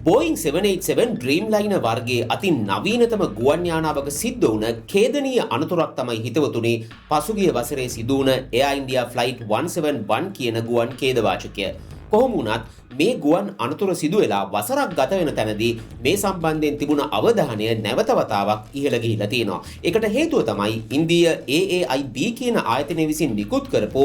Boeing 787 ඩ්‍රීම්ලයිනර් වර්ගයේ අති නවීනතම ගුවන් යානාවක සිද්ධ වුණ ඛේදනීය අනතුරක් තමයි හිතවතුනි පසුගිය වසරේ සිදු වුණ එයා ඉන්ඩියා ෆ්ලයිට් 171 කියන ගුවන් ඛේදවාචකය. කොහොම වුණත් මේ ගුවන් අනතුර සිදු වෙලා වසරක් ගත වෙන තැනදී මේ සම්බන්ධයෙන් තිබුණ අවධානය නැවත වතාවක් ඉහළ ගිහිල්ලා තියෙනවා. ඒකට හේතුව තමයි ඉන්දීය AAIB කියන ආයතනය විසින් නිකුත් කරපු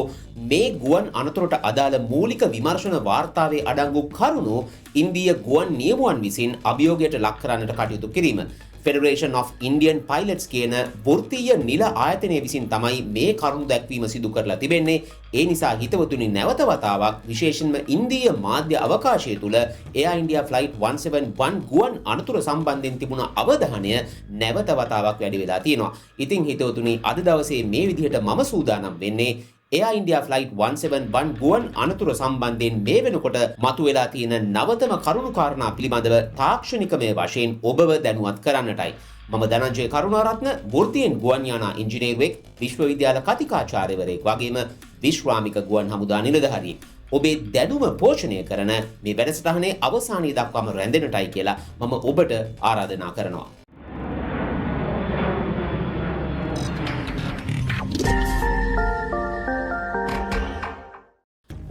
මේ ගුවන් අනතුරට අදාළ මූලික විමර්ශන වාර්තාවේ අඩංගු කරුණු ඉන්දීය ගුවන් නියමුවන් විසින් අභියෝගයට ලක් කරන්නට කටයුතු කිරීම. ෆෙඩරේෂන් of Indian Pilots කියන වෘත්තීය නිල ආයතනය විසින් තමයි මේ කරුණු දැක්වීම සිදු කරලා තිබෙන්නේ. ඒ නිසා හිතවතුනි, නැවත වතාවක් විශේෂයෙන්ම ඉන්දීය මාධ්‍ය අවකාශය තුල එයා ඉන්ඩියා ෆ්ලයිට් 171 ගුවන් අනතුර සම්බන්ධයෙන් තිබුණ අවධානය නැවත වතාවක් වැඩි වෙලා තියෙනවා. ඉතින් හිතවතුනි, අද දවසේ මේ විදිහට මම සූදානම් වෙන්නේ එයා ඉන්ඩියා ෆ්ලයිට් 171 ගුවන් අනතුර සම්බන්ධයෙන් මේ වෙනකොට මතුවෙලා තියෙන නවතම කරුණු කාරණා පිළිබඳව තාක්ෂණිකමය වශයෙන් ඔබව දැනුවත් කරන්නටයි. මම ධනංජය කරුණාරත්න, වෘත්තියෙන් ගුවන් යානා ඉංජිනේරුවෙක්, විශ්වවිද්‍යාල කතිකාචාර්යවරයෙක් වගේම විශ්‍රාමික ගුවන් හමුදා නිලධාරියෙක්. ඔබේ දැනුම පෝෂණය කරන මේ වැඩසටහනේ අවසානයේ දක්වාම රැඳෙන්නටයි කියලා මම ඔබට ආරාධනා කරනවා.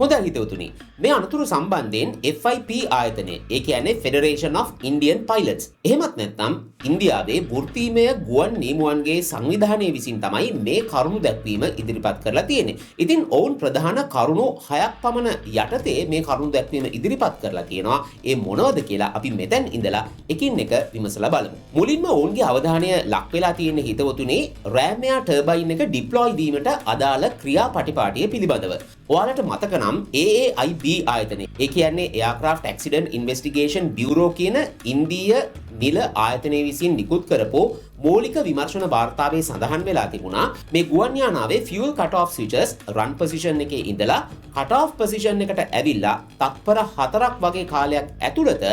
හොඳයි හිතවතුනි, මේ අනතුරු සම්බන්ධයෙන් FIP ආයතනය, ඒ කියන්නේ Federation of Indian Pilots, එහෙමත් නැත්නම් ඉන්දියාවේ වෘත්තීමය ගුවන් නියමුවන්ගේ සංවිධානය විසින් තමයි මේ කරුණු දැක්වීම ඉදිරිපත් කරලා තියෙන්නේ. ඉතින් ඔවුන් ප්‍රධාන කරුණු 6ක් පමණ යටතේ මේ කරුණු දැක්වීම ඉදිරිපත් කරලා තියෙනවා. ඒ මොනවද කියලා අපි මෙතෙන් ඉඳලා එකින් එක විමසලා බලමු. මුලින්ම ඔවුන්ගේ අවධානය ලක් වෙලා තියෙන හිතවතුනි රෑම් එයා ටර්බයින් එක ඩිප්ලොයි වීමට අදාළ ක්‍රියාපටිපාටිය පිළිබඳව. ඔයාලට මතක නම් AAIB ආයතනය, ඒ කියන්නේ Aircraft Accident Investigation Bureau කියන ඉන්දීය නිල ආයතනය විසින් නිකුත් කරපු මූලික විමර්ශන වාර්තාවේ සඳහන් වෙලා තිබුණා මේ ගුවන් යානාවේ fuel cut off switches run position එකේ ඉඳලා cut off position එකට ඇවිල්ලා තත්පර 4ක් වගේ කාලයක් ඇතුළත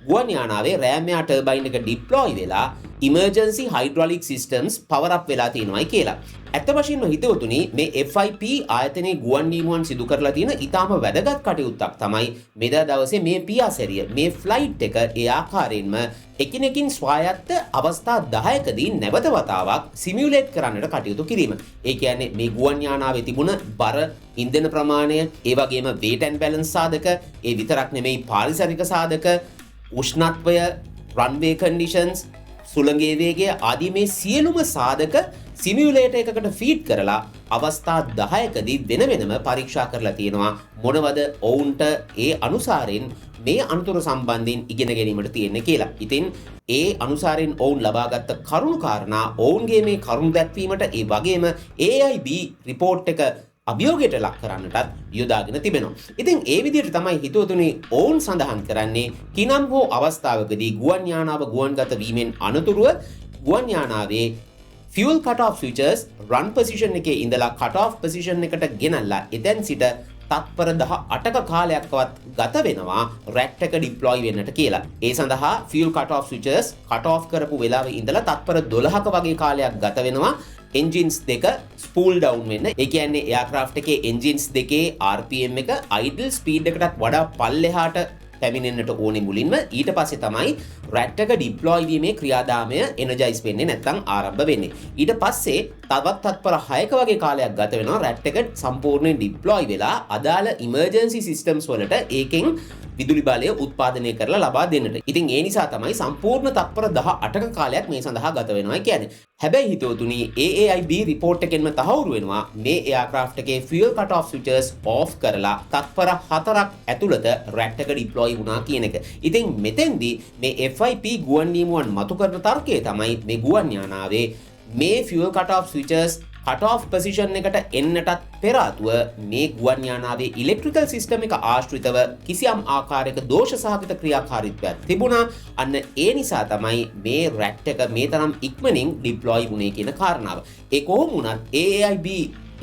ගුවන් යානාවේ රෑම් එයා ටර්බයින් එක ඩිප්ලොයි වෙලා emergency hydraulic systems power up වෙලා තියෙනවායි කියලා. ඇත්ත වශයෙන්ම හිතවතුනි, මේ FIP ආයතනයේ ගුවන් නියමුවන් සිදු කරලා තියෙන ඉතාම වැදගත් කටයුත්තක් තමයි මෙදා දවසේ මේ පියාසැරිය, මේ ෆ්ලයිට් එක ඒ ආකාරයෙන්ම එකිනෙකින් ස්වායත්ත අවස්ථා 10කදී නැවත වතාවක් සිමියුලේට් කරන්නට කටයුතු කිරීම. ඒ කියන්නේ මේ ගුවන් යානාවේ තිබුණ බර, ඉන්ධන ප්‍රමාණය, ඒ වගේම වේට් ඇන්ඩ් බැලන්ස් සාධක, ඒ විතරක් නෙමෙයි පාරිසරික සාධක, උෂ්ණත්වය, රන්වේ කන්ඩිෂන්ස්, සුළඟේ වේගය ආදී මේ සියලුම සාධක සිමියුලේටර් එකකට ෆීඩ් කරලා අවස්ථා 10කදී වෙන වෙනම පරීක්ෂා කරලා තියෙනවා මොනවද ඔවුන්ට ඒ අනුසාරයෙන් මේ අනතුර සම්බන්ධයෙන් ඉගෙන ගැනීමට තියෙන්නේ කියලා. ඉතින් ඒ අනුසාරයෙන් ඔවුන් ලබාගත් කරුණු කාරණා ඔවුන්ගේ මේ කරුණු දැක්වීමට, ඒ වගේම AIB report එක අභියෝගයට ලක් කරන්නටත් යොදාගෙන තිබෙනවා. ඉතින් ඒ විදිහට තමයි හිතවතුනි ඔවුන් සඳහන් කරන්නේ කිනම් හෝ අවස්ථාවකදී ගුවන් යානාව ගුවන්ගත වීමෙන් අනතුරුව ගුවන් යානාවේ fuel cut off switches run position එකේ ඉඳලා cut off position එකට ගෙනල්ලා එතෙන් සිට තත්පර 18ක කාලයක්වත් ගත වෙනවා රැට් එක ඩිප්ලොයි වෙන්නට කියලා. ඒ සඳහා fuel cut off switches cut off කරපු වෙලාවේ ඉඳලා තත්පර 12ක වගේ කාලයක් ගත වෙනවා එන්ජින්ස් දෙක ස්පූල් ඩවුන් වෙන්න. ඒ කියන්නේ එයාක්‍රාෆ්ට් එකේ එන්ජින්ස් දෙකේ RPM එක අයිඩල් ස්පීඩ් එකටත් වඩා පල්ලෙහාට පැමිණෙන්නට ඕනේ මුලින්ම. ඊට පස්සේ තමයි රැට් එක ඩිප්ලොයි වීමේ ක්‍රියාදාමය එනර්ජයිස් වෙන්නේ නැත්නම් ආරම්භ වෙන්නේ. ඊට පස්සේ තවත් තත්පර 6ක වගේ කාලයක් ගත වෙනවා රැට් එක සම්පූර්ණයෙන් ඩිප්ලොයි වෙලා අදාළ ඉමර්ජන්සි සිස්ටම්ස් වලට ඒකෙන් විදුලි බලය උත්පාදනය කරලා ලබා දෙන්නට. ඉතින් ඒ නිසා තමයි සම්පූර්ණ තත්පර 18ක කාලයක් මේ සඳහා ගත වෙනවා කියන්නේ. හැබැයි හිතවතුනි, AAIB report එකෙන්ම තහවුරු වෙනවා මේ එයාක්‍රාෆ්ට් එකේ fuel cut off switches off කරලා තත්පර 4ක් ඇතුළත රැට් එක ඩිප්ලොයි වුණා කියන එක. ඉතින් මෙතෙන්දී මේ FIP ගුවන් නියමුවන් මතු කරන තර්කය තමයි මේ ගුවන් යානාවේ මේ fuel cut off switches cut off position එකට එන්නටත් පෙර ආතුව මේ ගුවන් යානාවේ ඉලෙක්ට්‍රිකල් සිස්ටම් එක ආශ්‍රිතව කිසියම් ආකාරයක දෝෂ සහගත ක්‍රියාකාරීත්වයක් තිබුණා. අන්න ඒ නිසා තමයි මේ රැට් එක මේ තරම් ඉක්මනින් ඩිප්ලොයි වුණේ කියන කාරණාව. ඒ කොහොම වුණත් AAIB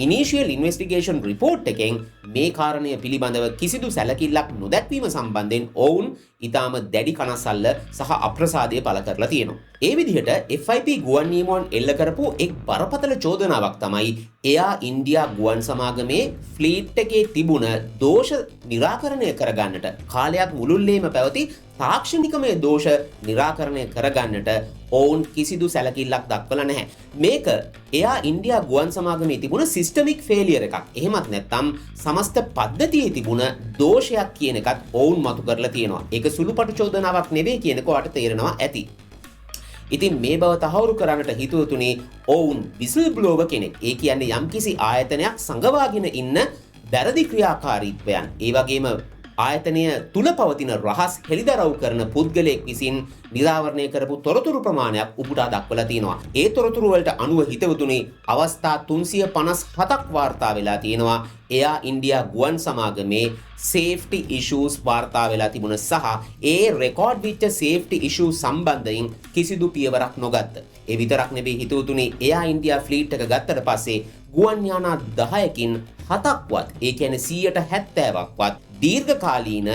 initial investigation report එකෙන් මේ කාරණය පිළිබඳව කිසිදු සැලකිල්ලක් නොදැක්වීම සම්බන්ධයෙන් ඔවුන් ඉතාම දැඩි කනස්සල්ල සහ අප්‍රසාදය පළ කරලා තියෙනවා. ඒ විදිහට FIP ගුවන් නියමුවන් එල්ල කරපු එක් බරපතල චෝදනාවක් තමයි එයා ඉන්දියා ගුවන් සමාගමේ ෆ්ලීට් එකේ තිබුණ දෝෂ නිරාකරණය කරගන්නට, කාලයක් මුළුල්ලේම පැවති තාක්ෂණිකමය දෝෂ නිරාකරණය කරගන්නට ඔවුන් කිසිදු සැලකිල්ලක් දක්වලා නැහැ. මේක එයා ඉන්දියා ගුවන් සමාගමේ තිබුණ සිස්ටමික් ෆේලියර් එකක්. එහෙමත් නැත්නම් සමස්ත පද්ධතියේ තිබුණ දෝෂයක් කියන එකත් ඔවුන් මතු කරලා තියෙනවා. ඒක සුළුපටු චෝදනාවක් නෙවෙයි කියන එක ඔයාට තේරෙනවා ඇති. ඉතින් මේ බව තහවුරු කරන්නට හිතුවතුනේ ඔවුන් විසිල් බ්ලෝවර් කෙනෙක්. ඒ කියන්නේ යම්කිසි ආයතනයක් සඟවාගෙන ඉන්න වැරදි ක්‍රියාකාරීත්වයන්, ඒ වගේම ආයතනය තුල පවතින රහස් හෙළිදරව් කරන පුද්ගලයෙක් විසින් නිරාවරණය කරපු තොරතුරු ප්‍රමාණයක් උපුටා දක්වලා තියෙනවා. ඒ තොරතුරු වලට අනුව හිතවතුනේ අවස්ථා 357ක් වාර්තා වෙලා තියෙනවා. එයා ඉන්දියා ගුවන් සමාගමේ සේෆ්ටි ඉෂුස් වාර්තා වෙලා තිබුණ සහ ඒ රෙකෝඩ් වෙච්ච සේෆ්ටි ඉෂුස් සම්බන්ධයෙන් කිසිදු පියවරක් නොගත්ත. ඒ විතරක් නෙවෙයි හිතවතුනේ, එයා ඉන්දියා ෆ්ලීට් එක ගත්තට පස්සේ ගුවන් යානා 10කින් 7ක්වත්, ඒ කියන්නේ 70%ක්වත් දීර්ඝකාලීන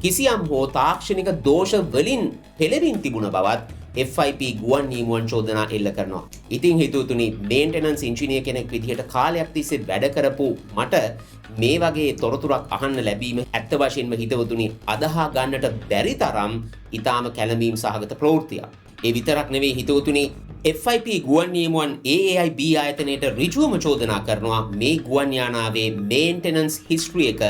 කිසියම් හෝ තාක්ෂණික දෝෂ වලින් පෙළෙමින් තිබුණ බවත් FIP ගුවන් නියමුවන් චෝදනා එල්ල කරනවා. ඉතින් හිතවතුනි, මේන්ටෙනන්ස් ඉංජිනේර් කෙනෙක් විදිහට කාලයක් තිස්සේ වැඩ කරපු මට මේ වගේ තොරතුරක් අහන්න ලැබීම ඇත්ත වශයෙන්ම හිතවතුනි අදහා ගන්නට බැරි තරම් ඉතාම කැළඹීම් සහගත ප්‍රවෘත්තියක්. ඒ විතරක් නෙවෙයි හිතවතුනි, FIP ගුවන් නියමුවන් AAIB ආයතනයට ඍජුවම චෝදනා කරනවා මේ ගුවන් යානාවේ මේන්ටෙනන්ස් හිස්ටරි එක,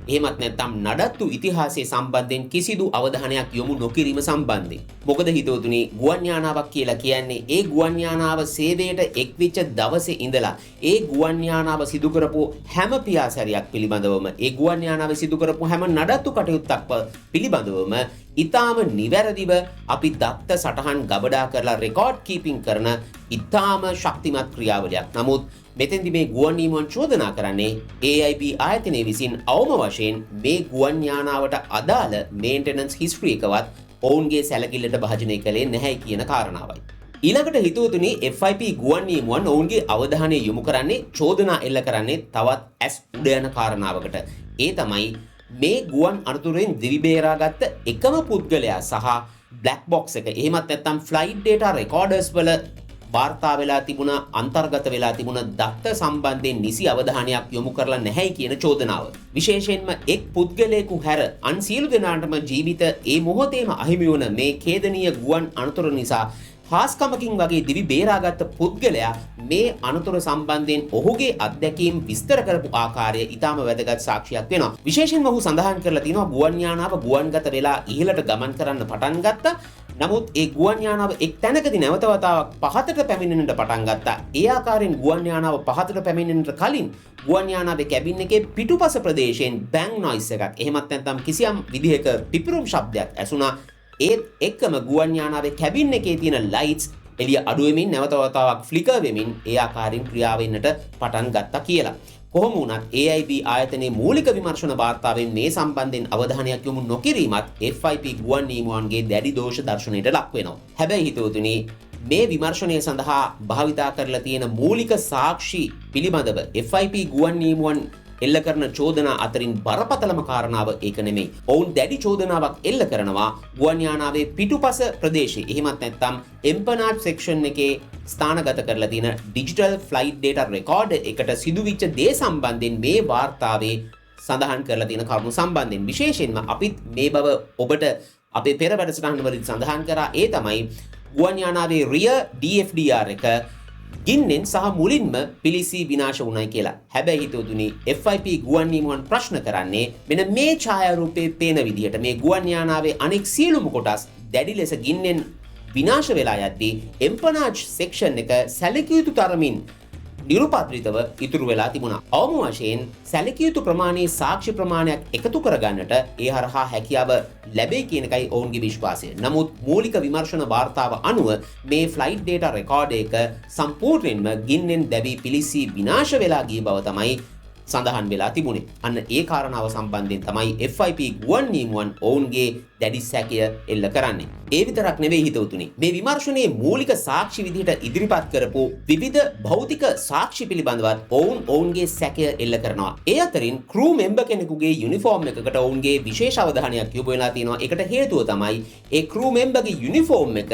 එහෙමත් නැත්නම් නඩත්තු ඉතිහාසය සම්බන්ධයෙන් කිසිදු අවධානයක් යොමු නොකිරීම සම්බන්ධයෙන්. මොකද හිතවතුනි, ගුවන් යානාවක් කියලා කියන්නේ ඒ ගුවන් යානාව සේවයට එක්විච්ච දවසේ ඉඳලා ඒ ගුවන් යානාව සිදු කරපු හැම පියාසැරියක් පිළිබඳවම, ඒ ගුවන් යානාව සිදු කරපු හැම නඩත්තු කටයුත්තක් පිළිබඳවම ඉතාම නිවැරදිව අපි දත්ත සටහන් ගබඩා කරලා රෙකෝඩ් කීපින් කරන ඉතාම ශක්තිමත් ක්‍රියාවලියක්. නමුත් මෙතෙන්දි මේ ගුවන් නියමුවන් චෝදනා කරන්නේ AIB ආයතනය විසින් අවම වශයෙන් මේ ගුවන් යානාවට අදාළ මේන්ටෙනන්ස් හිස්ටරි එකවත් ඔවුන්ගේ සැලකිල්ලට භාජනය කළේ නැහැ කියන කාරණාවයි. ඊළඟට හිතවතුනි, FIP ගුවන් නියමුවන් ඔවුන්ගේ අවධානය යොමු කරන්නේ, චෝදනා එල්ල කරන්නේ තවත් ඇස් උඩ යන කාරණාවකට. ඒ තමයි මේ ගුවන් අනතුරෙන් දිවි බේරාගත්ත එකම පුද්ගලයා සහ බ්ලැක් බොක්ස් එක, එහෙමත් නැත්නම් ෆ්ලයිට් ඩේටා රෙකෝඩර්ස් වල වාර්තා වෙලා තිබුණ, අන්තර්ගත වෙලා තිබුණ දත්ත සම්බන්ධයෙන් නිසි අවධානයක් යොමු කරලා නැහැයි කියන චෝදනාව. විශේෂයෙන්ම එක් පුද්ගලයෙකු හැර අන් සියලු දෙනාටම ජීවිත ඒ මොහොතේම අහිමි වුණ මේ ඛේදනීය ගුවන් අනතුර නිසා හාස්කමකින් වගේ දිවි බේරාගත්ත පුද්ගලයා මේ අනතුර සම්බන්ධයෙන් ඔහුගේ අත්දැකීම් විස්තර කරපු ආකාරය ඉතාම වැදගත් සාක්ෂියක් වෙනවා. විශේෂයෙන්ම ඔහු සඳහන් කරලා තියෙනවා ගුවන් යානාව ගුවන්ගත වෙලා ඉහළට ගමන් කරන්න පටන් ගත්තා. නමුත් ඒ ගුවන් යානාව එක් තැනකදී නැවත වතාවක් පහතට පැමිණෙන්නට පටන් ගත්තා. ඒ ආකාරයෙන් ගුවන් යානාව පහතට පැමිණෙන්නට කලින් ගුවන් යානාවේ කැබින් එකේ පිටුපස ප්‍රදේශයෙන් බැං නොයිස් එකක්, එහෙමත් නැත්නම් කිසියම් විදිහක පිපිරුම් ශබ්දයක් ඇසුණා. ඒත් එක්කම ගුවන් යානාවේ කැබින් එකේ තියෙන ලයිට්ස් එළිය අඩු වෙමින් නැවත වතාවක් ෆ්ලිකර් වෙමින් ඒ ආකාරයෙන් ක්‍රියා වෙන්නට පටන් ගත්තා කියලා. කොහොම වුණත් AIB ආයතනයේ මූලික විමර්ශන වාර්තාවෙන් මේ සම්බන්ධයෙන් අවධානයක් යොමු නොකිරීමත් FIP ගුවන් නියමුවන්ගේ දැඩි දෝෂ දර්ශනයට ලක් වෙනවා. හැබැයි හිතවතුනි, මේ විමර්ශනය සඳහා භාවිතා කරලා තියෙන මූලික සාක්ෂි පිළිබඳව FIP ගුවන් නියමුවන් එල්ල කරන චෝදනා අතරින් බරපතලම කාරණාව ඒක නෙමෙයි. ඔවුන් දැඩි චෝදනාවක් එල්ල කරනවා ගුවන් යානාවේ පිටුපස ප්‍රදේශයේ, එහෙමත් නැත්නම් එම්පනාඩ් සෙක්ෂන් එකේ ස්ථානගත කරලා තියෙන ඩිජිටල් ෆ්ලයිට් ඩේටා රෙකෝඩ් එකට සිදුවිච්ච දේ සම්බන්ධයෙන් මේ වාර්තාවේ සඳහන් කරලා තියෙන කරුණු සම්බන්ධයෙන්. විශේෂයෙන්ම අපිත් මේ බව ඔබට අපේ පෙර වැඩසටහන් වලදී සඳහන් කරා. ඒ තමයි ගුවන් යානාවේ රියර් DFDR එක ගින්නෙන් සහ මුලින්ම පිලිසී විනාශ වුණයි කියලා. හැබැයි හිතවතුනි, FIP ගුවන් නියමුවන් ප්‍රශ්න කරන්නේ මෙන්න මේ ඡායාරූපයේ පේන විදිහට මේ ගුවන් යානාවේ අනෙක් සියලුම කොටස් දැඩි ලෙස ගින්නෙන් විනාශ වෙලා යද්දී එම්පනාජ් සෙක්ෂන් එක සැලකිය යුතු තරමින් නිරුපද්‍රිතව ඉතුරු වෙලා තිබුණා. අවම වශයෙන් සැලකිය යුතු ප්‍රමාණයේ සාක්ෂි ප්‍රමාණයක් එකතු කරගන්නට ඒ හරහා හැකියාව ලැබෙයි කියන එකයි ඔවුන්ගේ විශ්වාසය. නමුත් මූලික විමර්ශන වාර්තාව අනුව මේ ෆ්ලයිට් ඩේටා රෙකෝඩ් එක සම්පූර්ණයෙන්ම ගින්නෙන් දැවී පිලිසී විනාශ වෙලා ගිය බව තමයි සඳහන් වෙලා තිබුණේ. අන්න ඒ කාරණාව සම්බන්ධයෙන් තමයි FIP ගුවන් නියමුවන් ඔවුන්ගේ දැඩි සැකය එල්ල කරන්නේ. ඒ විතරක් නෙවෙයි හිතවතුනි. මේ විමර්ශනයේ මූලික සාක්ෂි විදිහට ඉදිරිපත් කරපු විවිධ භෞතික සාක්ෂි පිළිබඳවත් ඔවුන් ඔවුන්ගේ සැකය එල්ල කරනවා. ඒ අතරින් ක්‍රූ මෙම්බර් කෙනෙකුගේ යුනිෆෝම් එකකට ඔවුන්ගේ විශේෂ අවධානයක් යොමු වෙලා තියෙනවා. ඒකට හේතුව තමයි ඒ ක්‍රූ මෙම්බර්ගේ යුනිෆෝම් එක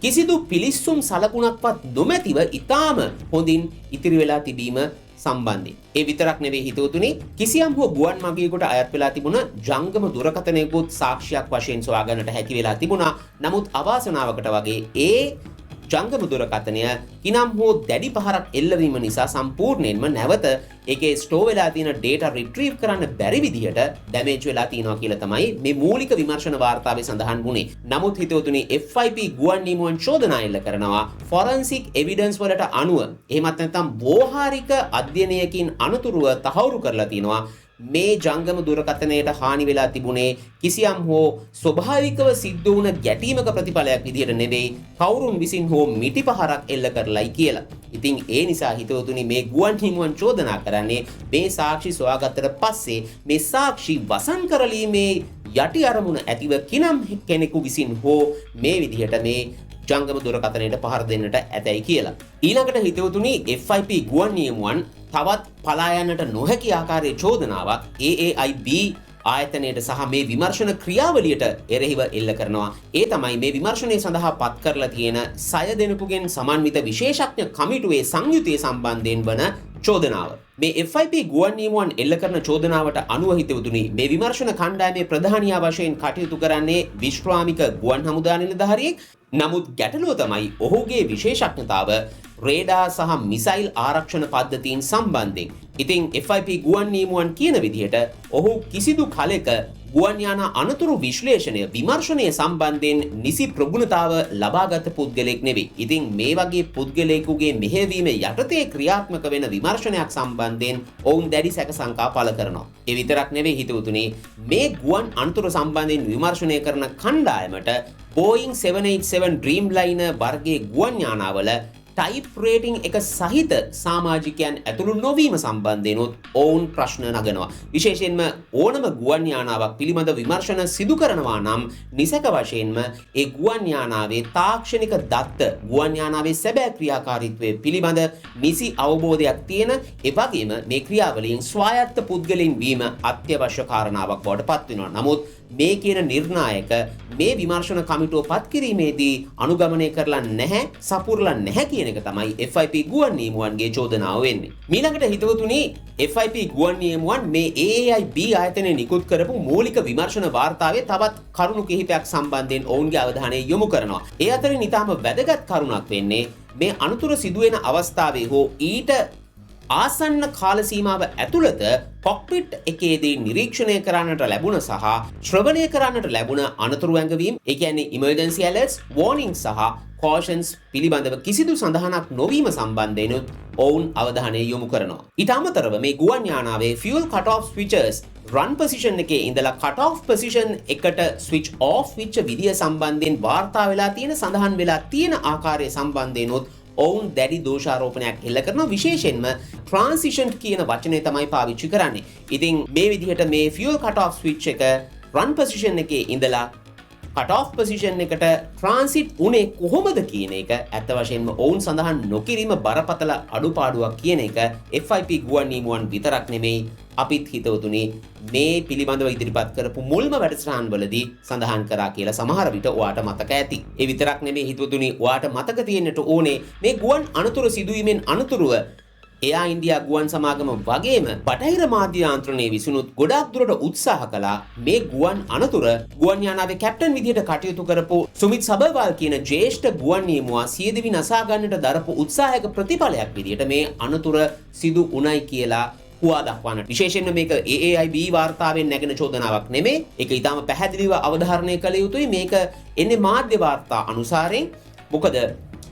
කිසිදු පිලිස්සුම් සලකුණක්වත් නොමැතිව ඉතාම හොඳින් ඉතිරි වෙලා තිබීම සම්බන්ධයෙන්. ඒ විතරක් නෙවෙයි හිතවතුනි, කිසියම් හෝ ගුවන් මගියෙකුට අයත් වෙලා තිබුණ ජංගම දුරකථනයකුත් සාක්ෂියක් වශයෙන් සොයා ගන්නට හැකි වෙලා තිබුණා. නමුත් අවාසනාවකට වගේ ඒ ජංගම දුරකථනය කිනම් හෝ දැඩි පහරක් එල්ලවීම නිසා සම්පූර්ණයෙන්ම නැවත ඒකේ ස්ටෝර් වෙලා තියෙන ඩේටා රිට්‍රීව් කරන්න බැරි විදිහට ඩැමේජ් වෙලා තියෙනවා කියලා තමයි මේ මූලික විමර්ශන වාර්තාවේ සඳහන් වුණේ. නමුත් හිතවතුනි, FIP ගුවන් නියමුවන් චෝදනා එල්ල කරනවා ෆොරන්සික් එවිඩන්ස් වලට අනුව, එහෙමත් නැත්නම් ව්‍යවහාරික අධ්‍යයනයකින් අනතුරුව තහවුරු කරලා තියෙනවා මේ ජංගම දුරකථනයට හානි වෙලා තිබුණේ කිසියම් හෝ ස්වභාවිකව සිද්ධ වුණ ගැටීමක ප්‍රතිඵලයක් විදිහට නෙවෙයි, කවුරුන් විසින් හෝ මිටි පහරක් එල්ල කරලයි කියලා. ඉතින් ඒ නිසා හිතවතුනි, මේ ගුවන් හිමුවන් චෝදනා කරන්නේ මේ සාක්ෂි සොයාගත්තට පස්සේ මේ සාක්ෂි වසන් කරලීමේ යටි අරමුණ ඇතිව කිනම් කෙනෙකු විසින් හෝ මේ විදිහට මේ ජංගම දුරකථනයට පහර දෙන්නට ඇතැයි කියලා. ඊළඟට හිතවතුනි, FIP ගුවන් නියමුවන් තවත් පලා යන්නට නොහැකි ආකාරයේ චෝදනාවක් AAIB ආයතනයට සහ මේ විමර්ශන ක්‍රියාවලියට එරෙහිව එල්ල කරනවා. ඒ තමයි මේ විමර්ශනය සඳහා පත් කරලා තියෙන 6 දෙනෙකුගෙන් සමන්විත විශේෂඥ කමිටුවේ සංයුතිය සම්බන්ධයෙන් වන චෝදනාව. මේ FIP ගුවන් නියමුවන් එල්ල කරන චෝදනාවට අනුව හිතවතුනි, මේ විමර්ශන කණ්ඩායමේ ප්‍රධානියා වශයෙන් කටයුතු කරන්නේ විශ්‍රාමික ගුවන් හමුදා නිලධාරියෙක්. නමුත් ගැටලුව තමයි ඔහුගේ විශේෂඥතාව රේඩාර් සහ මිසයිල් ආරක්ෂණ පද්ධතීන් සම්බන්ධයෙන්. ඉතින් FIP ගුවන් නියමුවන් කියන විදිහට ඔහු කිසිදු කලෙක ගුවන් යානා අනතුරු විශ්ලේෂණය විමර්ශනය සම්බන්ධයෙන් නිසි ප්‍රගුණතාව ලබාගත් පුද්ගලයෙක් නෙවෙයි. ඉතින් මේ වගේ පුද්ගලයෙකුගේ මෙහෙයවීම යටතේ ක්‍රියාත්මක වෙන විමර්ශනයක් සම්බන්ධයෙන් ඔවුන් දැඩි සැක සංකා පළ කරනවා. ඒ විතරක් නෙවෙයි හිතවතුනි, මේ ගුවන් අනතුරු සම්බන්ධයෙන් විමර්ශනය කරන කණ්ඩායමට Boeing 787 Dreamliner වර්ගයේ ගුවන් යානාවල ටයිප් රේටිං එක සහිත සාමාජිකයන් ඇතුළු නොවීම සම්බන්ධයෙනුත් ඔවුන් ප්‍රශ්න නගනවා. විශේෂයෙන්ම ඕනම ගුවන් යානාවක් පිළිබඳ විමර්ශන සිදු කරනවා නම් නිසැක වශයෙන්ම ඒ ගුවන් යානාවේ තාක්ෂණික දත්ත, ගුවන් යානාවේ සැබෑ ක්‍රියාකාරීත්වය පිළිබඳ නිසි අවබෝධයක් තියෙන, ඒ වගේම මේ ක්‍රියාවලියෙන් ස්වායත්ත පුද්ගලයින් වීම අත්‍යවශ්‍ය කාරණාවක් බවට පත් වෙනවා. නමුත් මේ කියන නිර්ණායක මේ විමර්ශන කමිටුව පත් කිරීමේදී අනුගමනය කරලා නැහැ, සපුරලා නැහැ කියන එක තමයි FIP ගුවන් නියමුවන්ගේ චෝදනාව වෙන්නේ. මීළඟට හිතවතුනි, FIP ගුවන් නියමුවන් මේ AAIB ආයතනය නිකුත් කරපු මූලික විමර්ශන වාර්තාවේ තවත් කරුණු කිහිපයක් සම්බන්ධයෙන් ඔවුන්ගේ අවධානය යොමු කරනවා. ඒ අතරින් ඉතාම වැදගත් කරුණක් වෙන්නේ මේ අනතුර සිදුවෙන අවස්ථාවේ හෝ ඊට ආසන්න කාල සීමාව ඇතුළත කොක්පිට් එකේදී නිරීක්ෂණය කරන්නට ලැබුණ සහ ශ්‍රවණය කරන්නට ලැබුණ අනතුරු ඇඟවීම්, ඒ කියන්නේ ඉමර්ජන්සි ඇලර්ට්ස්, වෝනිං සහ කෝෂන්ස් පිළිබඳව කිසිදු සඳහනක් නොවීම සම්බන්ධයෙනුත් ඔවුන් අවධානය යොමු කරනවා. ඊට අමතරව මේ ගුවන් යානාවේ fuel cut off switches run position එකේ ඉඳලා කට් ඔෆ් පොසිෂන් එකට ස්විච් ඔෆ් වෙච්ච විදිය සම්බන්ධයෙන් වාර්තා වෙලා තියෙන, සඳහන් වෙලා තියෙන ආකාරය සම්බන්ධයෙනුත් ඔවුන් දැඩි දෝෂාරෝපණයක් එල්ල කරනවා. විශේෂයෙන්ම ට්‍රාන්සිෂන් කියන වචනය තමයි පාවිච්චි කරන්නේ. ඉතින් මේ විදිහට මේ ෆියුල් කට් ඔෆ් ස්විච් එක රන් පොසිෂන් එකේ ඉඳලා කට් ඔෆ් පොසිෂන් එකට ට්‍රාන්සිට් උනේ කොහොමද කියන එක ඇත්ත වශයෙන්ම ඔවුන් සඳහන් නොකිරීම බරපතල අඩුපාඩුවක් කියන එක FIP ගුවන් නියමුවන් විතරක් නෙමෙයි, අපිත් හිතවතුනි මේ පිළිබඳව ඉදිරිපත් කරපු මුල්ම වැඩසටහන් වලදී සඳහන් කරා කියලා සමහර විට ඔයාට මතක ඇති. ඒ විතරක් නෙමෙයි හිතවතුනි, ඔයාට මතක තියෙන්නට ඕනේ මේ ගුවන් අනතුරු සිදුවීමෙන් අනතුරුව එයා ඉන්දියා ගුවන් සමාගම වගේම බටහිර මාධ්‍ය යාන්ත්‍රණයේ විසිනුත් ගොඩාක් දුරට උත්සාහ කළා මේ ගුවන් අනතුර ගුවන් යානාවේ කැප්ටන් විදිහට කටයුතු කරපු සුමිත් සබර්වාල් කියන ජ්‍යෙෂ්ඨ ගුවන් නියමුවා සියදිවි නසා ගන්නට දරපු උත්සාහයක ප්‍රතිඵලයක් විදිහට මේ අනතුර සිදු වුණයි කියලා හුවා දක්වන්නට. විශේෂයෙන්ම මේක AAIB වාර්තාවෙන් නැගෙන චෝදනාවක් නෙමෙයි. ඒක ඉතාම පැහැදිලිව අවධාරණය කළ යුතුයි. මේක එන්නේ මාධ්‍ය වාර්තා අනුසාරයෙන්. මොකද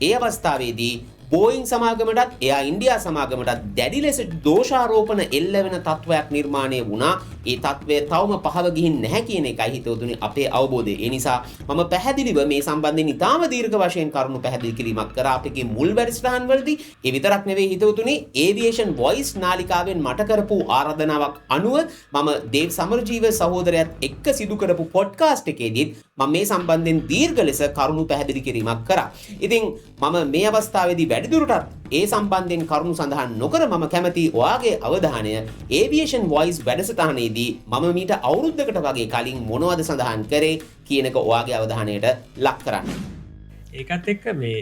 ඒ අවස්ථාවේදී බෝයින් සමාගමටත් එයා ඉන්දියා සමාගමටත් දැඩි ලෙස දෝෂාරෝපණ එල්ල වෙන තත්ත්වයක් නිර්මාණය වුණා. ඒ තත්ත්වය තවම පහව ගිහින් නැහැ කියන එකයි හිතවතුනි අපේ අවබෝධය. ඒ නිසා මම පැහැදිලිව මේ සම්බන්ධයෙන් ඉතාම දීර්ඝ වශයෙන් කරුණු පැහැදිලි කිරීමක් කරා අපේ මුල් වැඩසටහන් වලදී. ඒ විතරක් නෙවෙයි හිතවතුනි, ඒවියේෂන් වොයිස් නාලිකාවෙන් මට කරපු ආරාධනාවක් අනුව මම දේව් සමරජීව සහෝදරයත් එක්ක සිදු කරපු පොඩ්කාස්ට් එකේදීත් මම මේ සම්බන්ධයෙන් දීර්ඝ ලෙස කරුණු පැහැදිලි කිරීමක් කරා. ඉතින් මම මේ අවස්ථාවේදී වැඩිදුරටත් ඒ සම්බන්ධයෙන් කරුණු සඳහන් නොකර මම කැමති ඔයාගේ අවධානය ඒවියේෂන් වොයිස් වැඩසටහනේදී මම මීට අවුරුද්දකට වගේ කලින් මොනවද සඳහන් කරේ කියන එක ඔයාගේ අවධානයට ලක් කරන්න. ඒකත් එක්ක මේ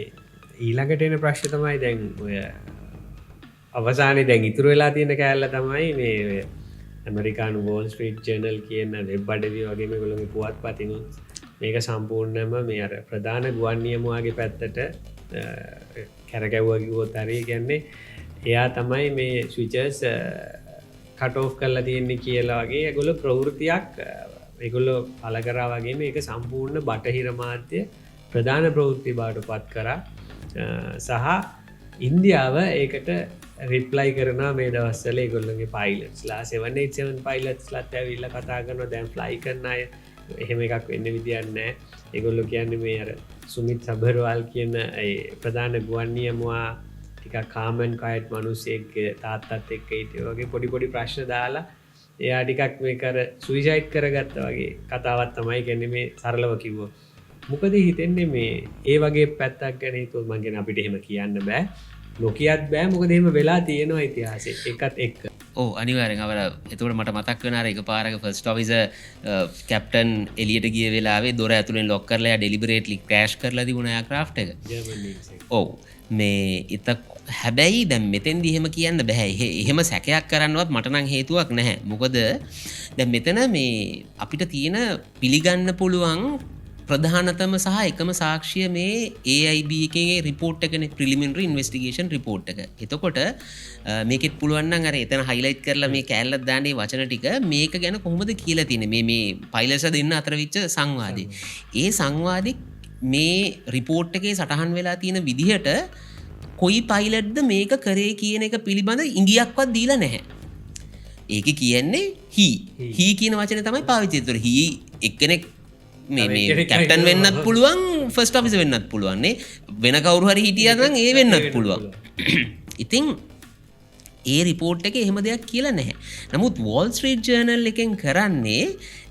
ඊළඟට එන ප්‍රශ්නේ තමයි දැන් ඔය අවසානයේ දැන් ඉතුරු වෙලා තියෙන කෑල්ල තමයි මේ ඔය ඇමරිකානු වෝල් ස්ට්‍රීට් ජර්නල් කියන වෙබ් අඩවිය වගේම ඒගොල්ලෝගේ පුවත්පතිනුත් මේක සම්පූර්ණයෙන්ම මේ අර ප්‍රධාන ගුවන් නියමුවාගේ පැත්තට කැරකැව්වා කිව්වොත් හරි, කියන්නේ එයා තමයි මේ ස්විචර්ස් කට් ඔෆ් කරලා තියෙන්නේ කියලා වගේ ඒගොල්ලෝ ප්‍රවෘත්තියක් ඒගොල්ලෝ පළ කරා වගේම මේක සම්පූර්ණ බටහිර මාධ්‍ය ප්‍රධාන ප්‍රවෘත්ති බවට පත් කරා. සහ ඉන්දියාව ඒකට රිප්ලයි කරනවා මේ දවස්වල ඒගොල්ලෝගේ පයිලට්ස්ලා 787 පයිලට්ස්ලාත් ඇවිල්ලා කතා කරනවා. දැන් ෆ්ලයි කරන අය එහෙම එකක් වෙන්න විදියක් නෑ. ඒගොල්ලෝ කියන්නේ මේ අර සුමිත් සබර්වාල් කියන ඒ ප්‍රධාන ගුවන් නියමුවා ටිකක් කාම් ඇන්ඩ් ක්වයට් මිනිස්සෙක් තාත්තත් එක්ක හිටිය වගේ පොඩි පොඩි ප්‍රශ්න දාලා එයා ටිකක් මේක අර සුයිසයිඩ් කරගත්තා වගේ කතාවක් තමයි කියන්නේ මේ සරලව කිව්වොත්. මොකද හිතෙන්නේ මේ ඒ වගේ පැත්තක් ගැන හිතුවොත් මං කියන්නේ අපිට එහෙම කියන්න බෑ, නොකියත් බෑ, මොකද එහෙම වෙලා තියෙනවා ඉතිහාසෙ එකත් එක්ක. ඔව් අනිවාර්යෙන්. අවර එතකොට මට මතක් වෙන අර එකපාරක ෆස්ට් ඔෆිසර් කැප්ටන් එළියට ගිය වෙලාවේ දොර ඇතුලෙන් ලොක් කරලා එයා ඩෙලිබරේට්ලි ක්‍රෑෂ් කරලා තිබුණා එයාක්‍රාෆ්ට් එක. ජර්මන් නිව්ස් එක. ඔව්. මේ හැබැයි දැන් මෙතෙන්දි එහෙම කියන්න බෑ. එහෙම සැකයක් කරන්නවත් මට නම් හේතුවක් නැහැ. මොකද දැන් මෙතන මේ අපිට තියෙන පිළිගන්න පුළුවන් ප්‍රධානතම සහ එකම සාක්ෂිය මේ AIB එකේ රිපෝට් එකනේ, ප්‍රිලිමිනරි ඉන්වෙස්ටිගේෂන් රිපෝට් එක. එතකොට මේකෙත් පුළුවන් නම් අර එතන හයිලයිට් කරලා මේ කෑල්ලක් දාන්නේ වචන ටික මේක ගැන කොහොමද කියලා තියෙන්නේ මේ මේ පයිලට්ස්ලා දෙන්න අතර වෙච්ච සංවාදේ. ඒ සංවාදේ මේ රිපෝට් එකේ සටහන් වෙලා තියෙන විදිහට කොයි පයිලට්ද මේක කරේ කියන එක පිළිබඳ ඉඟියක්වත් දීලා නැහැ. ඒකේ කියන්නේ හි. හි කියන වචනේ තමයි පාවිච්චි කරන්නේ. ඒතර හි එක්කෙනෙක් මේ කෙනෙක් කැප්ටන් ඉන්නවා. වෙන්නත් පුළුවන්, ෆස්ට් ඔෆිසර් වෙන්නත් පුළුවන් නේ. වෙන කවුරු හරි හිටියා නම් ඒ වෙන්නත් වෙන්නත් පුළුවන්. ඉතින් ඒ රිපෝට් එකේ එහෙම දෙයක් කියලා නැහැ. නමුත් වෝල් ස්ට්‍රීට් ජර්නල් එකෙන් කරන්නේ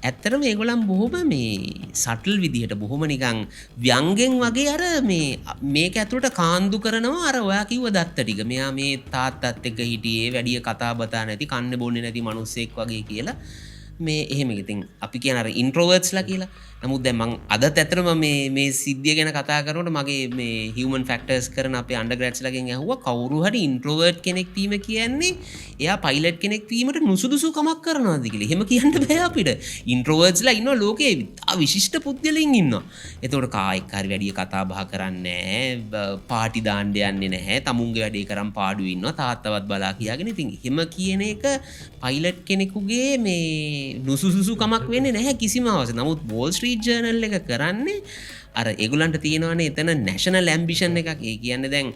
ඇත්තටම ඒගොල්ලන් බොහොම මේ සටල් විදිහට බොහොම නිකන් ව්‍යංගෙන් වගේ අර මේ මේක ඇතුළට කාන්දු කරනවා අර ඔයා කිව්ව දත්ත ටික. මෙයා මේ තාත්තත් එක්ක හිටියේ වැඩි කතා බතා නැති කන්නේ බොන්නේ නැති මිනිස්සෙක් වගේ කියලා මේ එහෙම. ඉතින් අපි කියන අර ඉන්ට්‍රෝවර්ට්ස්ලා කියලා. නමුත් දැන් මං අදත් ඇත්තටම මේ සිද්ධිය ගැන කතා කරනකොට මගේ මේ හියුමන් ෆැක්ටර්ස් කරන අපේ අන්ඩර්ග්‍රැඩ්ස්ලාගෙන් ඇහුවා කවුරු හරි ඉන්ට්‍රෝවර්ට් කෙනෙක් වීම කියන්නේ එයා පයිලට් කෙනෙක් වීමට නුසුදුසුකමක් කරනවාද කියලා. එහෙම කියන්න බෑ අපිට. ඉන්ට්‍රෝවර්ට්ස්ලා ඉන්නවා ලෝකේ ඉතා විශිෂ්ට පුද්ගලයින් ඉන්නවා. එතකොට කා එක්ක හරි වැඩි කතා බහ කරන්නේ නැහැ, පාටි දාන්න යන්නේ නැහැ, තමුන්ගේ වැඩේ කරන් පාඩුවේ ඉන්නවා, තාත්තවත් බලා කියාගෙන. ඉතින් එහෙම කියන එක පයිලට් කෙනෙකුගේ මේ නුසුදුසුකමක් වෙන්නේ නැහැ කිසිම අවස්ථාවක. නමුත් වෝල් ස්ට්‍රීට් ජර්නල් එක කරන්නේ අර ඒගොල්ලන්ට තියෙනවනේ එතන නැෂනල් ඇම්බිෂන් එකක්. ඒ කියන්නේ දැන්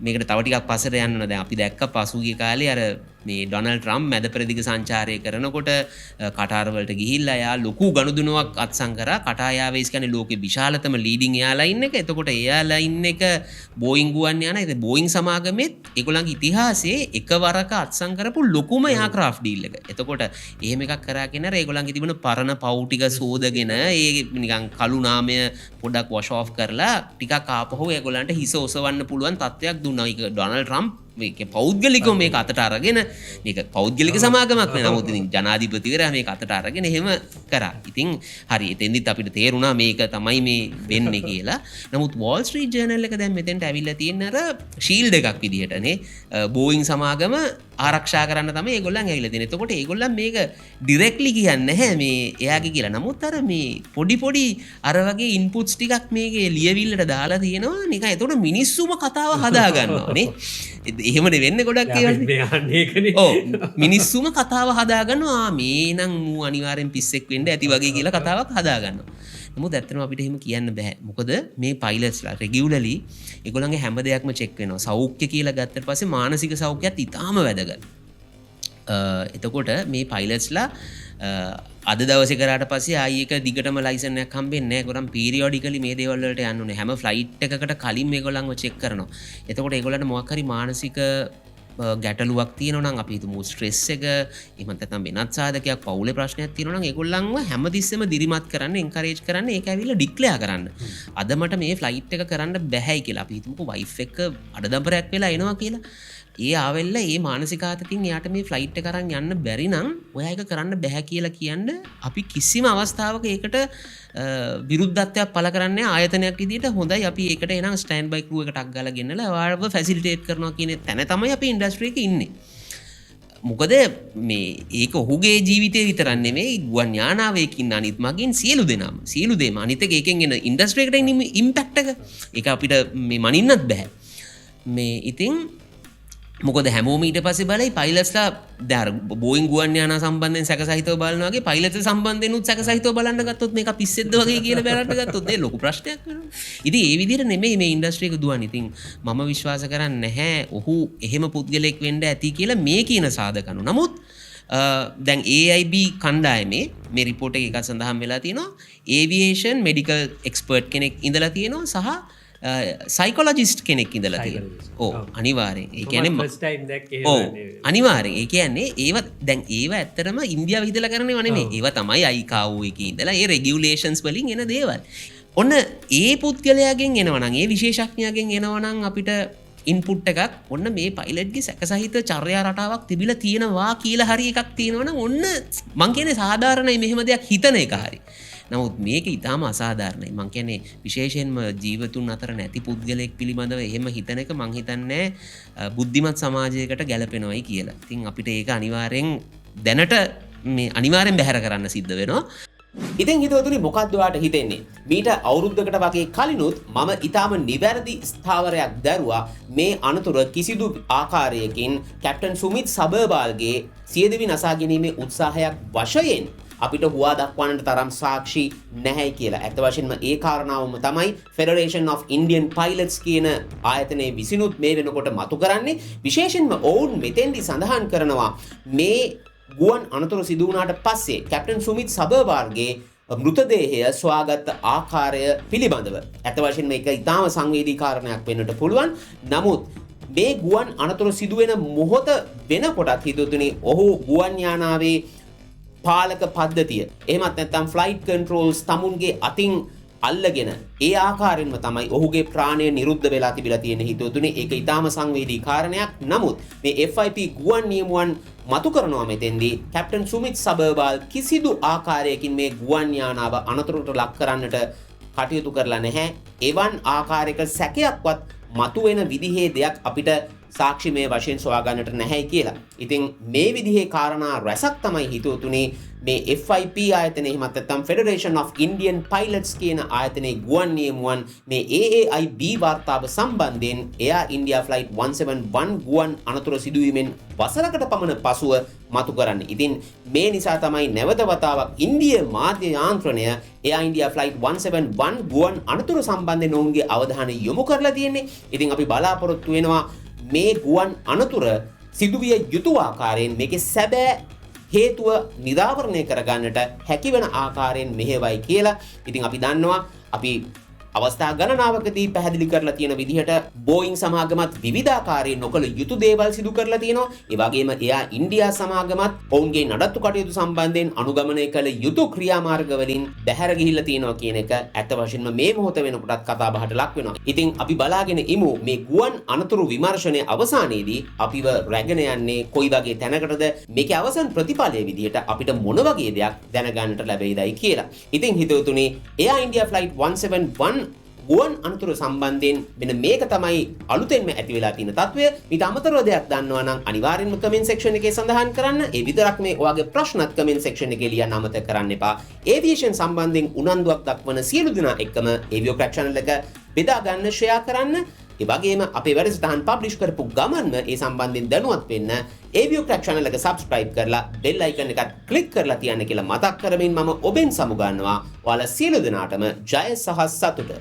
මේකට තව ටිකක් පස්සට යන්න ඕන. දැන් අපි දැක්ක පසුගිය කාලේ අර මේ ඩොනල්ඩ් ට්‍රම්ප් මැද පෙරදිග සංචාරය කරනකොට කටාර් වලට ගිහිල්ලා එයා ලොකු ගනුදෙනුවක් අත්සන් කරා. කටාර් එයාර්වේස් කියන්නේ ලෝකේ විශාලතම ලීඩින් එයාලයින් එක. එතකොට එයාලයින් එක බෝයින් ගුවන් යාන. ඉතින් බෝයින් සමාගමෙත් ඒගොල්ලන්ගේ ඉතිහාසයේ එකවරක අත්සන් කරපු ලොකුම එයාක්‍රාෆ්ට් ඩීල් එක. එතකොට එහෙම එකක් කරා කියන අර ඒගොල්ලන්ගේ තිබුණ පරණ පව් ටික සෝදගෙන ඒ නිකන් කළු නාමය පොඩ්ඩක් වොෂ් ඔෆ් කරලා ටිකක් ආපහු ඒගොල්ලන්ට හිස ඔසවන්න පුළුවන් තත්ත්වයක් දුන්නා. ඒක ඩොනල්ඩ් ට්‍රම්ප් මේක පෞද්ගලිකව මේක අතට අරගෙන, මේක පෞද්ගලික සමාගමක් නේ. නමුත් ඉතින් ජනාධිපතිවරයා මේක අතට අරගෙන එහෙම කරා. ඉතින් හරි එතෙන්දිත් අපිට තේරුණා මේක තමයි මේ වෙන්නේ කියලා. නමුත් වෝල් ස්ට්‍රීට් ජර්නල් එක දැන් මෙතෙන්ට ඇවිල්ලා තියෙන අර ෂීල්ඩ් එකක් විදිහට නේ. බෝයින් සමාගම ආරක්ෂා කරන්න තමයි ඒගොල්ලන් ඇවිල්ලා තියෙන්නේ. එතකොට ඒගොල්ලන් මේක ඩිරෙක්ට්ලි කියන්නේ නැහැ මේ එයාගේ කියලා. නමුත් අර මේ පොඩි පොඩි අර වගේ ඉන්පුට්ස් ටිකක් මේකේ ලියවිල්ලට දාලා තියෙනවා නිකන්. එතකොට මිනිස්සුම කතාව හදා ගන්නවා නේ. එහෙමනේ වෙන්නේ ගොඩක් දැන් ඒවලට. මේ අහන්නේ ඒකනේ. ඔව්, මිනිස්සුම කතාව හදා ගන්නවා. මේ නම් මූ අනිවාර්යෙන් පිස්සෙක් වෙන්න ඇති වගේ කියලා කතාවක් හදා ගන්නවා. නමුත් ඇත්තටම අපිට එහෙම කියන්න බෑ. මොකද මේ පයිලට්ස්ලා රෙගියුලර්ලි ඒගොල්ලන්ගේ හැම දෙයක්ම චෙක් වෙනවා. සෞඛ්‍ය කියලා ගත්තට පස්සේ මානසික සෞඛ්‍යයත් ඉතාම වැදගත්. එතකොට මේ පයිලට්ස්ලා අද දවසේ කරාට පස්සේ ආයි ඒක දිගටම ලයිසන් එකක් හම්බෙන්නේ නැහැ. ඒගොල්ලන් පීරියොඩිකලි මේ දේවල් වලට යන්න ඕනේ. හැම ෆ්ලයිට් එකකට කලින් මේගොල්ලන්ව චෙක් කරනවා. එතකොට ඒගොල්ලන්ට මොකක් හරි මානසික ගැටලුවක් තියෙනවා නම්, අපි හිතමු ස්ට්‍රෙස් එක, එහෙම නැත්නම් වෙනත් සාධකයක්, පවුලේ ප්‍රශ්නයක් තියෙනවා නම් ඒගොල්ලන්ව හැමතිස්සෙම දිරිමත් කරන්න, එන්කරේජ් කරන්න, ඒක ඇවිල්ලා ඩික්ලෙයාර් කරන්න. අද මට මේ ෆ්ලයිට් එක කරන්න බැහැයි කියලා. අපි හිතමුකෝ වයිෆ් එක්ක අඩදම්පරයක් වෙලා එනවා කියලා. ඒ ආවෙල්ල ඒ මානසික ආතතියෙන් එයාට මේ ෆ්ලයිට් එක අරන් යන්න බැරි නම් ඔයා ඒක කරන්න බැහැ කියලා කියන්න අපි කිසිම අවස්ථාවක ඒකට විරුද්ධත්වයක් පළ කරන්නේ ආයතනයක් විදියට. හොඳයි, අපි ඒකට එහෙනම් ස්ටෑන්ඩ් බයි ක්‍රූ එකට ටක් ගාලා ගෙන්නලා ඔයාලව ෆැසිලිටේට් කරනවා කියන තැන තමයි අපි ඉන්ඩස්ට්‍රි එකේ ඉන්නේ. මොකද මේ ඒක ඔහුගේ ජීවිතේ විතරක් නෙමෙයි, ගුවන් යානාවේ ඉන්න අනිත් මගින් සියලු දෙනාම, සියලු දේම අනිත් එක ඒකෙන් එන ඉන්ඩස්ට්‍රි එකට එන ඉම්පැක්ට් එක, ඒක අපිට මේ මනින්නත් බැහැ. මේ ඉතින් මොකද හැමෝම ඊට පස්සේ බලයි පයිලට්ස්ලා දැන් අර බෝයින් ගුවන් යානා සම්බන්ධයෙන් සැකසහිතව බලනවා වගේ පයිලට්ස් සම්බන්ධයෙන් උත් සැකසහිතව බලන්න ගත්තොත් මේක පිස්සෙද්ද වගේ කියලා බලන්න ගත්තොත් ඒ ලොකු ප්‍රශ්නයක් වෙනවා. ඉතින් ඒ විදිහට නෙමෙයි මේ ඉන්ඩස්ට්‍රි එක දුවන්නේ. ඉතින් මම විශ්වාස කරන්නේ නැහැ ඔහු එහෙම පුද්ගලෙක් වෙන්න ඇති කියලා මේ කියන සාධක අනුව. නමුත් දැන් AIB කණ්ඩායමේ මේ රිපෝට් එකේ එකක් සඳහන් වෙලා තියෙනවා. ඒවියේෂන් මෙඩිකල් එක්ස්පර්ට් කෙනෙක් ඉඳලා තියෙනවා සහ සයිකොලොජිස්ට් කෙනෙක් ඉඳලා තියෙනවා. ඔව්, අනිවාර්යෙන්. ඒ කියන්නේ ෆස්ට් ටයිම් දැක්කේ ඔව්, එහෙම නෙවෙයි. අනිවාර්යෙන්. ඒ කියන්නේ ඒවා දැන් ඒවා ඇත්තටම ඉන්දියාව හිතලා කරන ඒවා නෙමෙයි. ඒවා තමයි ICAO එකේ ඉඳලා ඒ රෙගියුලේෂන්ස් වලින් එන දේවල්. ඔන්න ඒ පුද්ගලයාගෙන් එනවා නම්, ඒ විශේෂඥයාගෙන් එනවා නම් අපිට ඉන්පුට් එකක්, ඔන්න මේ පයිලට්ගේ සැකසහිත චර්යා රටාවක් තිබිලා තියෙනවා කියලා හරි එකක් තියෙනවා නම් ඔන්න මං කියන්නේ සාධාරණයි මෙහෙම දෙයක් හිතන එක හරි. නමුත් මේක ඉතාම අසාධාරණයි. මං කියන්නේ විශේෂයෙන්ම ජීවතුන් අතර නැති පුද්ගලයෙක් පිළිබඳව එහෙම හිතන එක මං හිතන්නේ බුද්ධිමත් සමාජයකට ගැලපෙනවයි කියලා. ඉතින් අපිට ඒක අනිවාර්යෙන් දැනට මේ අනිවාර්යෙන් බැහැර කරන්න සිද්ධ වෙනවා. ඉතින් හිතවතුනි මොකද්ද ඔයාට හිතෙන්නේ? මීට අවුරුද්දකට වගේ කලිනුත් මම ඉතාම නිවැරදි ස්ථාවරයක් දැරුවා මේ අනතුර කිසිදු ආකාරයකින් කැප්ටන් සුමිත් සබර්වාල්ගේ සියදිවි නසා ගැනීමේ උත්සාහයක් වශයෙන් අපිට හුවා දක්වන්නට තරම් සාක්ෂි නැහැයි කියලා. ඇත්ත වශයෙන්ම ඒ කාරණාවම තමයි Federation of Indian Pilots කියන ආයතනයේ විසිනුත් මේ වෙනකොට මතු කරන්නේ. විශේෂයෙන්ම ඔවුන් මෙතෙන්දි සඳහන් කරනවා මේ ගුවන් අනතුරු සිදු වුණාට පස්සේ කැප්ටන් සුමිත් සබර්වාල්ගේ මෘතදේහය සොයාගත් ආකාරය පිළිබඳව. ඇත්ත වශයෙන්ම ඒක ඉතාම සංවේදී කාරණයක් වෙන්නට පුළුවන්. නමුත් මේ ගුවන් අනතුරු සිදුවෙන මොහොත වෙනකොටත් හිතුවතුනි ඔහු ගුවන් යානාවේ පාලක පද්ධතිය, එහෙමත් නැත්නම් ෆ්ලයිට් කන්ට්‍රෝල්ස් තමුන්ගේ අතින් අල්ලගෙන ඒ ආකාරයෙන්ම තමයි ඔහුගේ ප්‍රාණය නිරුද්ධ වෙලා තිබිලා තියෙන හිතුවතුනි. ඒක ඉතාම සංවේදී කාරණයක්. නමුත් මේ FIP ගුවන් නියමුවන් මතු කරනවා මෙතෙන්දී කැප්ටන් සුමිත් සබර්වාල් කිසිදු ආකාරයකින් මේ ගුවන් යානාව අනතුරට ලක් කරන්නට කටයුතු කරලා නැහැ. එවන් ආකාරයක සැකයක්වත් මතුවෙන විදිහේ දෙයක් අපිට සාක්ෂිමය වශයෙන් සොයා ගන්නට නැහැයි කියලා. ඉතින් මේ විදිහේ කාරණා රැසක් තමයි හිතුවතුනේ මේ FIP ආයතනය, එහෙමත් නැත්නම් Federation of Indian Pilots කියන ආයතනයේ ගුවන් නියමුවන් මේ AAIB වාර්තාව සම්බන්ධයෙන් Air India Flight 171 ගුවන් අනතුර සිදුවීමෙන් වසරකට පමණ පසුව මතු කරන්නේ. ඉතින් මේ නිසා තමයි නැවත වතාවක් ඉන්දිය මාධ්‍ය යාන්ත්‍රණය Air India Flight 171 ගුවන් අනතුර සම්බන්ධයෙන් ඔවුන්ගේ අවධානය යොමු කරලා තියෙන්නේ. ඉතින් අපි බලාපොරොත්තු වෙනවා මේ ගුවන් අනතුර සිදුවිය යුතු ආකාරයෙන් මේකේ සැබෑ හේතුව නිරාවරණය කරගන්නට හැකිවන ආකාරයෙන් මෙහෙවයි කියලා. ඉතින් අපි දන්නවා අපි අවස්ථා ගණනාවකදී පැහැදිලි කරලා තියෙන විදිහට බෝයින් සමාගමත් විවිධාකාරයෙන් නොකළ යුතු දේවල් සිදු කරලා තියෙනවා. ඒ වගේම එයා ඉන්දියා සමාගමත් ඔවුන්ගේ නඩත්තු කටයුතු සම්බන්ධයෙන් අනුගමනය කළ යුතු ක්‍රියාමාර්ග වලින් බැහැර ගිහිල්ලා තියෙනවා කියන එක ඇත්ත වශයෙන්ම මේ මොහොත වෙනකොටත් කතා බහට ලක් වෙනවා. ඉතින් අපි බලාගෙන ඉමු මේ ගුවන් අනතුරු විමර්ශනය අවසානයේදී අපිව රැගෙන යන්නේ කොයි වගේ තැනකටද, මේකේ අවසන් ප්‍රතිඵලය විදිහට අපිට මොන වගේ දෙයක් දැනගන්නට ලැබෙයිදයි කියලා. ඉතින් හිතවතුනි, එයා ඉන්දියා ෆ්ලයිට් 171 ගුවන් අනතුරු සම්බන්ධයෙන් මෙන්න මේක තමයි අලුතෙන්ම ඇති වෙලා තියෙන තත්ත්වය. ඊට අමතරව දෙයක් දන්නවා නම් අනිවාර්යෙන්ම කමෙන්ට් සෙක්ෂන් එකේ සඳහන් කරන්න. ඒ විතරක් මේ ඔයාගේ ප්‍රශ්නත් කමෙන්ට් සෙක්ෂන් එකේ ලියන්න අමතක කරන්න එපා. ඒවියේෂන් සම්බන්ධයෙන් උනන්දුවක් දක්වන සියලු දෙනා එක්කම ඒවියෝ ක්‍රැක් චැනල් එක බෙදා ගන්න, ෂෙයා කරන්න. ඒ වගේම අපේ වැඩසටහන් පබ්ලිෂ් කරපු ගමන්ම ඒ සම්බන්ධයෙන් දැනුවත් වෙන්න ඒවියෝ ක්‍රැක් චැනල් එක සබ්ස්ක්‍රයිබ් කරලා බෙල් අයිකන් එකත් ක්ලික් කරලා තියන්න කියලා මතක් කරමින් මම ඔබෙන් සමුගන්නවා. ඔයාලා සියලු දෙනාටම ජය සහ සතුට.